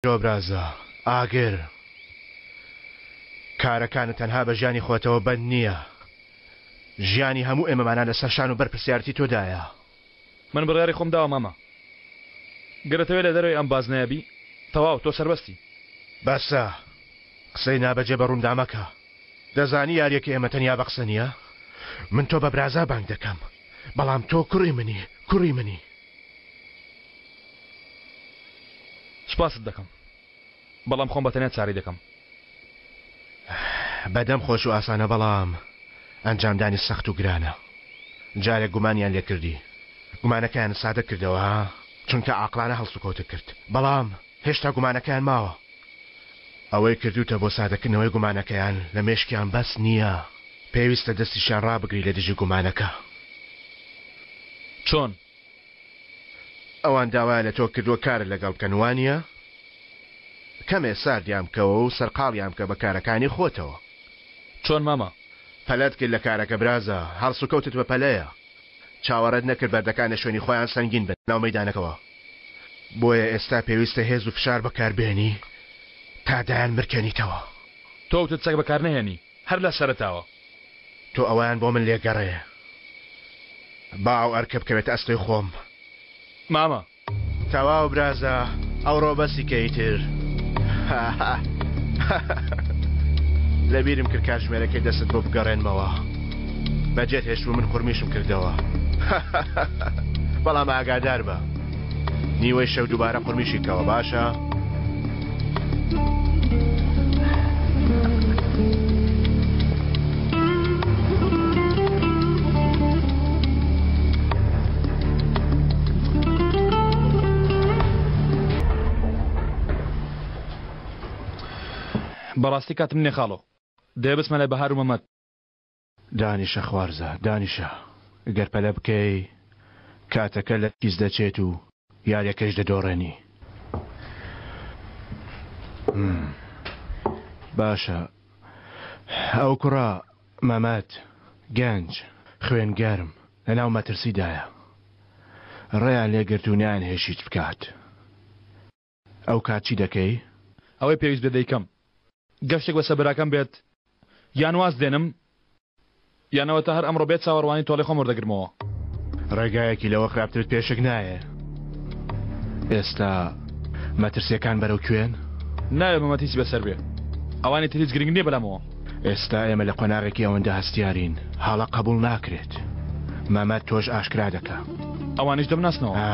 تۆ برازا ئاگر کارەکانت تەنها بە ژیانی خۆتەوە بەند نییە ژیانی هەموو ئێمەمانان لەسەر شان و بەرپرسیارەتی تۆدایە. من بڕیاری خۆم داوە مامە گەر دەتەوێ لە دەرەوەی ئەم بازنەیە بی تەواو تۆ سەربەستی. بەسە قسەی نابەجێ بە ڕوومدا مەکە دەزانی یاریەکەی ئێمە تەنیا بە قسە نییە من تۆ بە برازا بانگ دەکەم بەڵام تۆ کوڕی منی کوڕی منی. سوپاست دەکەم بەڵام خۆم بەتەنیا چارەی دەکەم. بەدەم خۆش و ئاسانە بەڵام ئەنجامدانی سەخت و گرانە. جارێک گومانیان لێکردی گومانەکەیانت سادە کردەوە ها چونکە عاقڵانە هەڵسوکەوتت کرد بەڵام هێشتا گومانەکەیان ماوە. ئەوەی کردوتە بۆ سادەکردنەوەی گومانەکەیان لە مێشکیان بەس نییە پێویستە دەستیشیان ڕابگری لە دژی گومانەکە. چۆن؟ ئەوان داوایان لە تۆ کردووە کارت لەگەڵ بکەن وانییە؟ کەمێ ساردیان بکەوە و سەرقاڵیان بکە بە کارەکانی خۆتەوە. چۆن مامە؟ پەلەت کرد لە کارەکە برازا، هەڵسوکەوتت بە پەلەیە. چاوەڕێت نەکرد بەردەکان لە شوێنی خۆیان سەنگین بن ناو مەیدانەکەوە. بۆیە ئێستا پێویستە هێز و فشار بەکاربهێنی تا دایان مرکێنیتەوە. تۆ وتت چەک بەکارنەهێنی هەر لە سەرەتاوە. تۆ ئەوەیان بۆ من لێگەڕێ با ئەو ئەرکە بکەوێتە ئەستۆی خۆم. مامە. تەواو برازا ئەوڕۆ بەسی کە ئیتر. لەبیرم کرد کاتژمێرەکەی دەستت بۆ بگەڕێنمەوە. بەجێت هێشت و من قورمیشم کردەوە. بەڵام ئاگادار بە. نیوەی شەو دووبارە قورمیشی کەوە باشە؟ بەڕاستی کاتم نیە خاڵۆ دەیە بچمە لای بەهار و مەمەد. دانیشە خوارزا دانیشە گەر پەلە بکەی کاتەکە لە کیس دەچێت و یاریەکەش دەدۆڕێنی باشە ئەو کوڕە مەمەد گەنج خوێن گەرم لەناو مەترسیدایە ڕێیان لێگرت و نایان هێشت هیچ بکات ئەو کات چی دەکەی؟ ئەوەی پێویست بێت دەیکەم. گەر شتێک بەسەر براکەم بێت یان واز دێنم یان ئەوەتا هەر ئەمڕۆ بێ چاوەڕوانی تۆڵەی خۆم وەردەگرمەوە. ڕێگایەکی لەوە خراپترت پێ شک نایێ. ئێستا مەترسییەکان بەرەو کوێن؟ نابێ مەمەد هیچی بەسەر بێ. ئەوانی تر هیچ گرنگ نییە بەلامەوە. ئێستا ئێمە لە قۆناغێکی ئەوەندە هەستیارین، هەڵە قەبووڵ ناکرێت. مەمەد تۆش ئاشکرا دەکا. ئەوانیش دەمناسنەوە. ئا.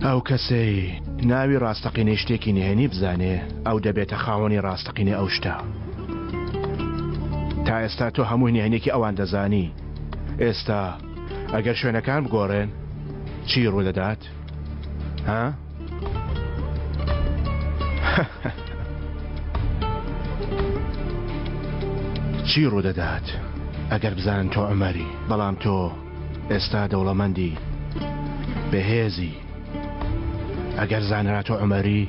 ئەو کەسەی ناوی ڕاستەقینەی شتێکی نهێنی بزانێ، ئەو دەبێتە خاوەنی ڕاستەقینەی ئەو شتە. تا ئێستا تۆ هەموو نهێنیەکی ئەوان دەزانی. ئێستا ئەگەر شوێنەکان بگۆڕێن، چی ڕوودەدات؟ ها؟ چی ڕوودەدات ئەگەر بزانن تۆ عومەری، بەڵام تۆ ئێستا دەوڵەمەندی بەهێزی ئەگەر زانرا تۆ عومەری.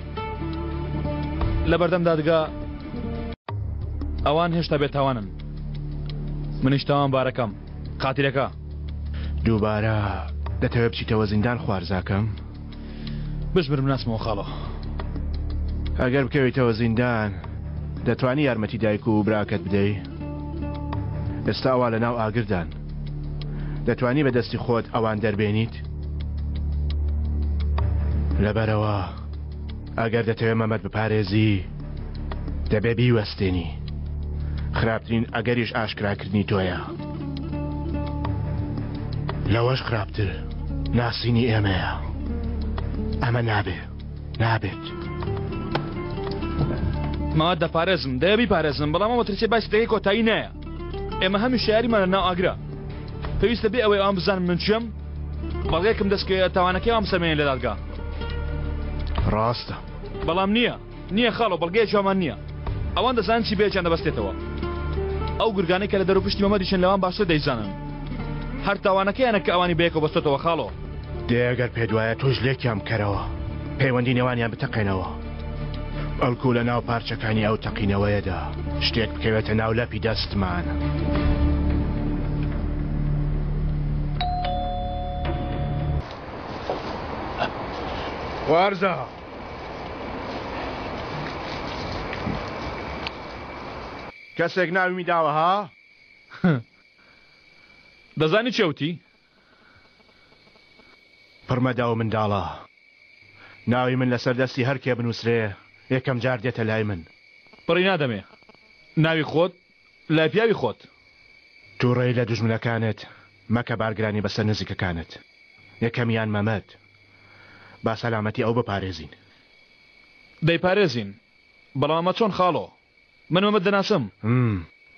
لەبەردەم دادگا ئەوان هێشتا بێتاوانن منیش تاوانبارەکەم قاتیلەکە. دووبارە دەتەوێ بچیتەوە زیندان خوارزاکەم؟ بشمرم ناچمەوە خاڵۆ. ئەگەر بکەویتەوە زیندان دەتوانی یارمەتی دایک و براکەت بدەی؟ ئێستا ئەوان لە ناو ئاگردان دەتوانی بە دەستی خۆت ئەوان دەربێنیت؟ لەبەرەوە ئەگەر دەتەوێ مەمەد بپارێزی دەبێ بیوەستێنی خراپترین ئەگەریش ئاشکراکردنی تۆیە لەوەش خراپتر ناسینی ئێمەیە ئەمە نابێ نابێت. مەواد دەپارێزم دەیە بیپارێزم بەڵام ئەو مەترسیە باسی دەکەی کۆتایی نایە ئێمە هەمیشە یاریمان لە ناو ئاگرە پێویستە بێ ئەوەی ئەوان بزانن من کێم بەڵگەیەکم دەستکەوێت تاوانەکەی ئەوان بسەلمێنین لە دادگا ڕاستە بەڵام نییە نییە خاڵۆ بەڵگەیەکی وامان نییە ئەوان دەزانن چی بەیەکیان دەبەستێتەوە ئەو گورگانەی کە لە دەروپشتی مەمەدیشن لەوان باشتر دەیزانن هەر تاوانەکەیانە کە ئەوانی بەیەکەوە بەستۆتەوە خاڵۆ. دەی ئەگەر پێت وایە تۆش لێکیان بکەرەوە پەیوەندی نێوانیان بتەقێنەوە بەڵکو لە ناو پارچەکانی ئەو تەقینەوەیەدا شتێک بکەوێتە ناو لەپی دەستمان. خوارزا. کەسێک ناویمی داوە ها؟ دەزانی چێ وتی؟ پڕمەدە ئەو منداڵە. ناوی من لەسەر دەستی هەر کێ بنووسرێ یەکەم جار دێتە لای من. پڕی نادەمێ ناوی خۆت لای پیاوی خۆت. توڕەیی لە دوژمنەکانت مەکە بارگرانی بەسەر نزیکەکانت یەکەمیان مەمەد با سەلامەتی ئەو بپارێزین. دەیپارێزین بەڵام ئەمە چۆن خاڵۆ؟ من مەمەد دەناسم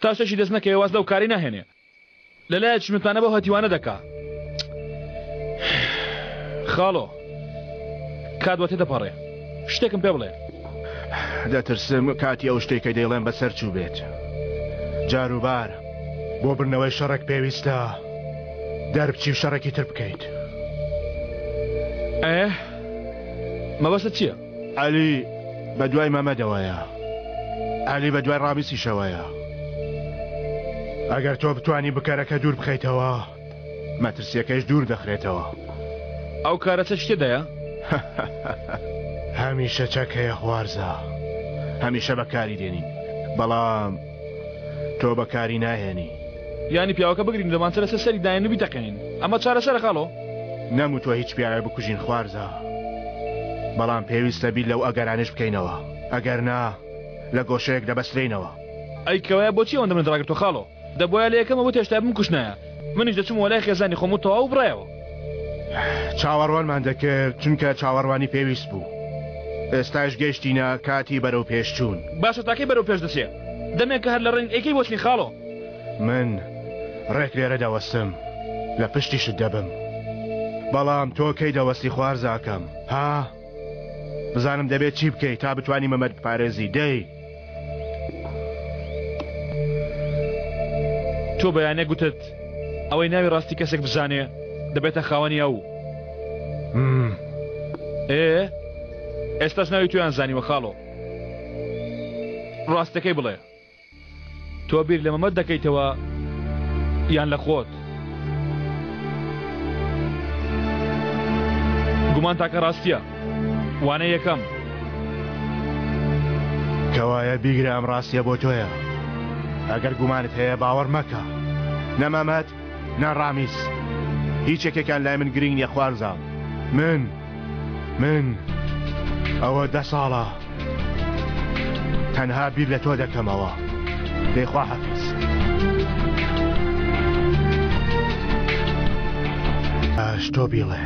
تا شتێکی دەست نەکەوێ واز لەو کارەی ناهێنێ لە لایەکیش متمانە بەو هەتیوانە دەکا خاڵۆ کات وە تێدەپەڕێ شتێکم پێ بڵێ. دەترسم کاتی ئەو شتەی کە دەیڵێم بەسەر چووبێت. جاروبار بۆ بردنەوەی شەڕێک پێویستە دەربچی و شەڕێکی تر بکەیت. ئێ مەبەستت چییە؟ عەلی بە دوای مەمەدەوەیە. عەلی بە دوای ڕامیسیشەوەیە. ئەگەر تۆ بتوانی بکەرەکە دوور بخەیتەوە، مەترسییەکەیش دوور دەخرێتەوە. ئەو کارە چەکی تێدایە؟ هەمیشە چەک هەیە خوارزا. هەمیشە بەکاری دێنین. بەڵام تۆ بەکاری ناهێنی. یانی پیاوەکە بگرین و دەمانچە لەسەر سەری داین و بیتەقێنین. ئەمە چارەسەرە خاڵۆ؟ نەموتوە هیچ پیاوێک بکوژین خوارزا. بەڵام پێویستە بیر لەو ئەگەرانەش بکەینەوە. ئەگەر نا لە گۆشەیەک دەبەسترێینەوە. ئەی کەوایە بۆچی ئەوەندە منت ڕاگرتوە خاڵۆ؟ دەبوایە لە یەکەمەوە بتهێشتایە بمکوشتنایە. منیش دەچوومەوە لای خێزانی خۆم و تەواو بڕایەوە. چاوەڕوانمان دەکرد چونکە چاوەڕوانی پێویست بوو. ئێستاش گەیشتینە کاتی بەرەو پێشچوون. باشە تاکەی بەرەو پێش دەچێ؟ دەمێکە هەر لە ڕێین ئەی کەی بۆچین خاڵۆ؟ من ڕێک لێرە دەوەستم لە پشتیشت دەبم. بەڵام تۆ کەی دەوەستی خوارزاکەم ها؟ بزانم دەبێت چی بکەی تا بتوانی مەمەد بپارێزی دەی. تۆ بەیانێک گوتت ئەوەی ناوی ڕاستی کەسێک بزانێ دەبێتە خاوەنی ئەو. ئێ ئێستاش ناوی تۆیان زانیوە خاڵۆ. ڕاستەکەی بڵێ. تۆ بیر لە مەمەد دەکەیتەوە یان لە خۆت؟ گومان تاکە ڕاستیە. وانە یەکەم. کەوایە بیگرە ئەم ڕاستیە بۆ تۆیە. ئەگەر گومانت هەیە باوەڕ مەکە. نە مەمەد نە ڕامیس. هیچ یەکێکیان لای من گرینگ نیە خوارزام. من من ئەوە دە ساڵە تەنها بیر لە تۆ دەکەمەوە. دەی خواحافیز. باش تۆ بیڵێ.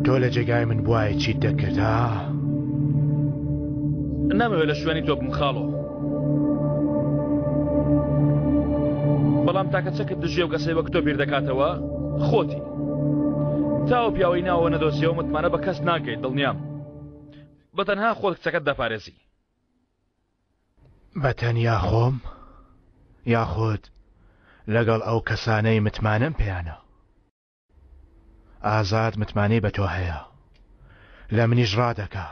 تۆ لە جێگای من بوایە چیت دەکرد ها؟ نامەوێت لە شوێنی تۆ بم خاڵۆ. بەڵام تاکە چەکت دژی ئەو کەسەی وەک تۆ بیر دەکاتەوە خۆتی. تا ئەو پیاوەی ناوەوە نەدۆزیەوە متمانە بە کەس ناکەیت دڵنیام. بە تەنها خۆت کچەکەت دەپارێزی. بە تەنیا خۆم یاخود لەگەڵ ئەو کەسانەی متمانەم پێیانە. ئازاد متمانەی بە تۆ هەیە لە منیش ڕادەکا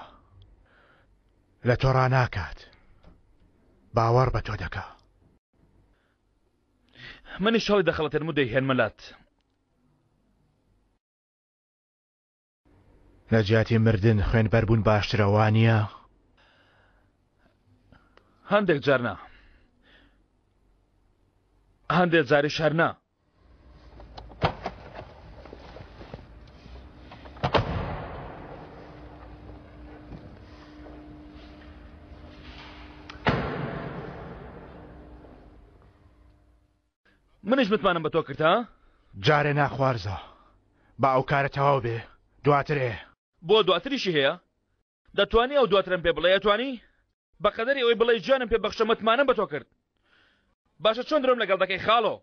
لە تۆ ڕاناکات باوەڕ بە تۆ دەکا. منیش هەڵی دەخەڵەتێنم و دەیهێنمە لات. لە جیاتی مردن خوێنبەربوون باشترە وانییە؟ هەندێک جار نا. هەندێک جاریش هەر نا. منیش متمانەم بە تۆ کرد ها؟ جارێ نا خوارزا با ئەو کارە تەواو بێ دواتر ئێ. بۆ دواتریشی هەیە؟ دەتوانی ئەو دواترەم پێ بڵێی ئەتوانی؟ بە قەدەری ئەوەی بڵێی گیانم پێ بەخشە متمانەم بە تۆ کرد. باشە چۆن درۆم لەگەڵ دەکەی خاڵۆ؟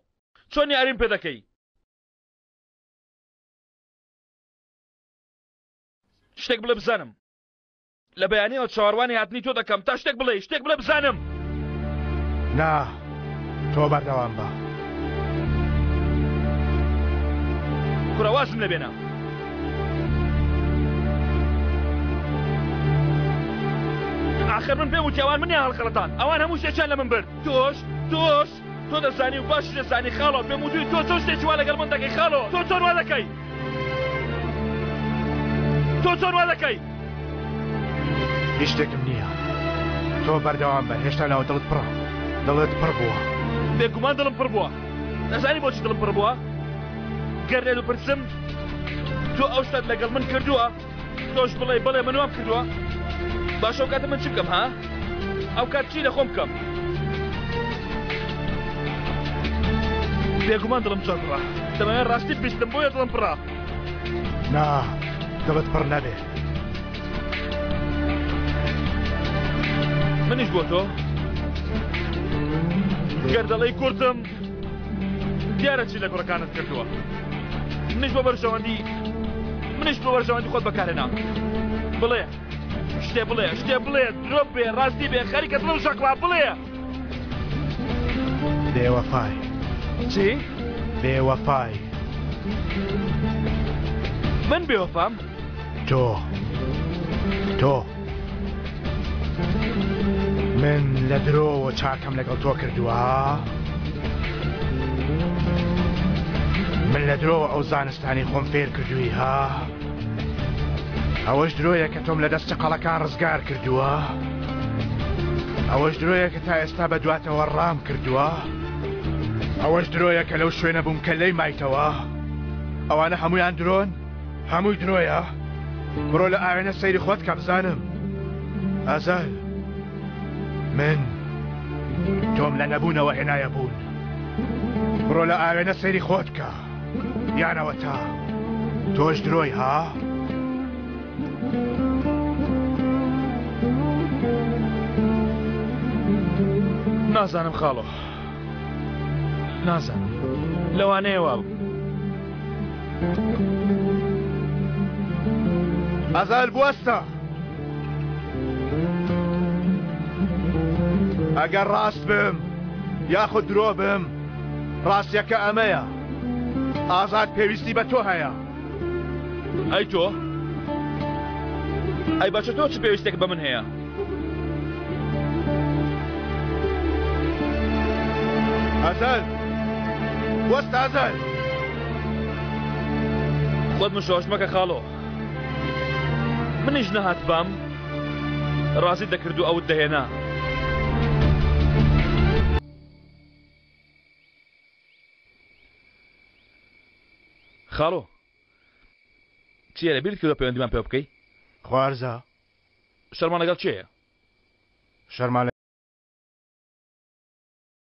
چۆن یاریم پێ دەکەی؟ شتێک بڵێ بزانم. لە بەیانیەوە چاوەڕوانی هاتنی تۆ دەکەم تا شتێک بڵێی شتێک بڵێ بزانم. نا تۆ بەردەوام بە. کوڕە وازم لێ بێنە. ئاخر من پێم وتی ئەوان منیان هەڵخەڵەتاند ئەوان هەموو شتێکیان لە من برد تۆش تۆش تۆ دەزانی و باشی دەزانی خاڵۆ پێم وتوی تۆ چۆن شتێکی وا لەگەڵ من دەکەی خاڵۆ تۆ چۆن وا دەکەی تۆ چۆن وا دەکەی هیچ شتێکم نییە تۆ بەردەوام بە هێشتا ناو دڵت پڕە. دڵت پڕ بووە. بێگومان دڵم پڕ بووە. دەزانی بۆچی دڵم پڕ بووە؟ گەر لێت بپرسم تۆ ئەو شتەت لەگەڵ من کردووە، تۆش بڵێ بەڵێ من وام کردووە. باشە ئەو کاتە من چی بکەم ها؟ ئەو کات چی لە خۆم بکەم؟ بێگومان دڵم زۆر پڕە. دەمەوێت ڕاستی ببیستم بۆیە دڵم پڕە. نا دڵت پڕ نەبێ. منیش بۆ تۆ گەر دەڵێی کوردم دیارە چی لە کوڕەکانت کردووە منیش بۆ بەرژەوەندی منیش بۆ بەرژەوەندی خۆت بەکارێنا بڵێ شتێ بڵێ شتێ بڵێ درۆ بێ ڕاستی بێ خەریکە دڵم شەقڵا بڵێ بێوەفای. چی؟ بێوەفای. من بێوەفام؟ تۆ. تۆ. من لە درۆوە چاکەم لەگەڵ تۆ کردووە. من لە درۆوە ئەو زانستانی خۆم فێر کردووی ها؟ ئەوەش درۆیە کە تۆم لە دەست چەقەڵەکان ڕزگار کردووە ئەوەش درۆیە کە تا ئێستا بە دواتەوە ڕام کردووە ئەوەش درۆیە کە لەو شوێنە بووم کە لێی مایتەوە ئەوانە هەمویان درۆن هەمووی درۆیە بڕۆ لە ئاوێنە سەیری خۆت کە بزانم ئازار من تۆم لە نەبوونەوە هێنایە بوون بڕۆ لە ئاوێنە سەیری خۆت کە یان ئەوەتا تۆش درۆی ها؟ نازانم خاڵۆ نازانم لەوانەیە وا بوو ئەزال بوەستە ئەگەر ڕاست بم یاخود درۆ بم ڕاستیەکە ئەمەیە ئازاد پێویستی بە تۆ هەیە. ئەی تۆ؟ ئەی باشە تۆ چ پێویستێک بە من هەیە؟ ئازاد وەستە ئازاد. خۆت مشۆش مەکە خاڵۆ. منیش نەهاتبام ڕازیت دەکرد و ئەوت دەهێنا. خاڵۆ چییە لە بیرت کردوە پەیوەندیمان پێوە بکەی؟ خوارزا. شەرمان لەگەڵ کێیە؟ شەرمان.